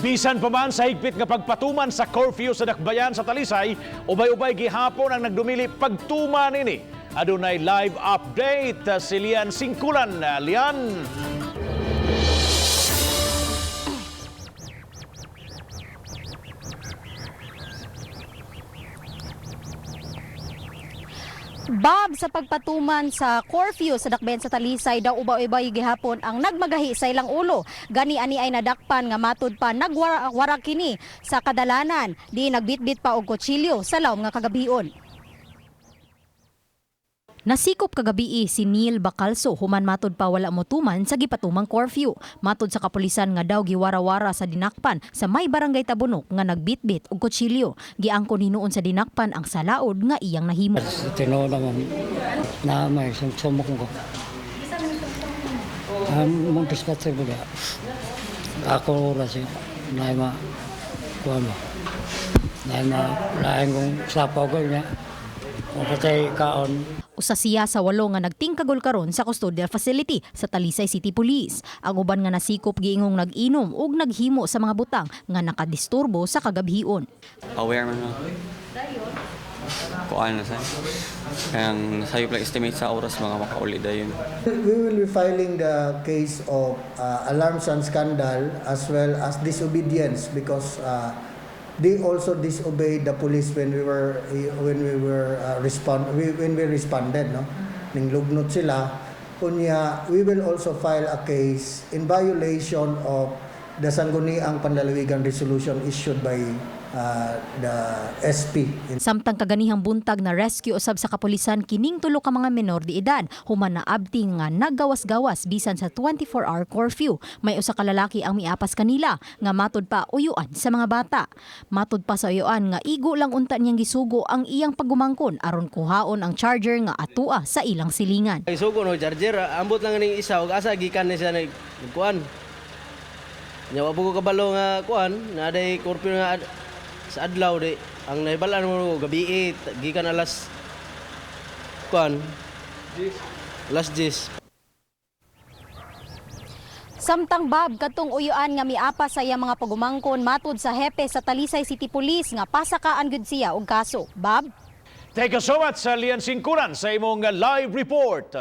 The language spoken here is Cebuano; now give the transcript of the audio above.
Bisan pa man sa higpit nga pagpatuman sa curfew sa dakbayan sa Talisay, ubay-ubay gihapon ang nagdumili pagtuman nini. Adunay live update si Lian Singkulan. Lian. Bob, sa pagpatuman sa curfew sa dakbayan sa Talisay daw ubay-ubay gihapon ang nagmagahi sa ilang ulo. Gani ani ay nadakpan nga matud pa nagwarak kini sa kadalanan, di nagbitbit pa og kutsilyo sa lawom nga kagabion. Nasikop kagabi si Neil Bacalso human matud pa wala motuman sa gipatumang curfew. Matud sa kapulisan nga daw giwarawara sa dinakpan sa may barangay Tabunok nga nagbitbit og kutsilyo. Giangkon hinuon sa dinakpan ang salaod nga iyang nahimo. Tinuod naman na may sumok ko. Ang mong dispatcher ko ako oras na ma kuha mo. Na ma lain kong sapaw ko niya. Kung patay kaon. Usa siya sa walo nga nagtingkagol karon sa custodial facility sa Talisay City Police. Ang uban nga nasikop giingong nag-inom ug naghimo sa mga butang nga nakadisturbo sa kagabhion. Aware man na. Kuan na sa. Kaya sayop lang estimate sa oras mga makauli dayon. We will be filing the case of alarms and scandal as well as disobedience because they also disobeyed the police when we responded, no, ning lugnot sila. Unya, we will also file a case in violation of the Sangguniang Panlalawigan resolution issued by the SP. Samtang kaganihang buntag na rescue usab sa kapulisan kining tulo ka mga menor de edad human naabti nga naggawas-gawas bisan sa 24-hour curfew. May usa ka lalaki ang miapas kanila nga matud pa uyuan sa mga bata. Matud pa sa uyuan nga igo lang unta niyang gisugo ang iyang paggumangkon aron kuhaon ang charger nga atua sa ilang silingan. Ay sugo no charger, ambot lang ning isa og asa gikan ni siya nagkuan. Nya wa ko kabalo nga kuan, na day curfew nga sa adlaw di ang nahibalan mo gabi gikan alas kuan alas 10. Samtang Bob, katong uyuan nga miapa sa iyang mga pagumangkon matud sa hepe sa Talisay City Police nga pasakaan gyud siya og kaso. Bob? Thank you so much sa Lian Singkulan sa imong live report.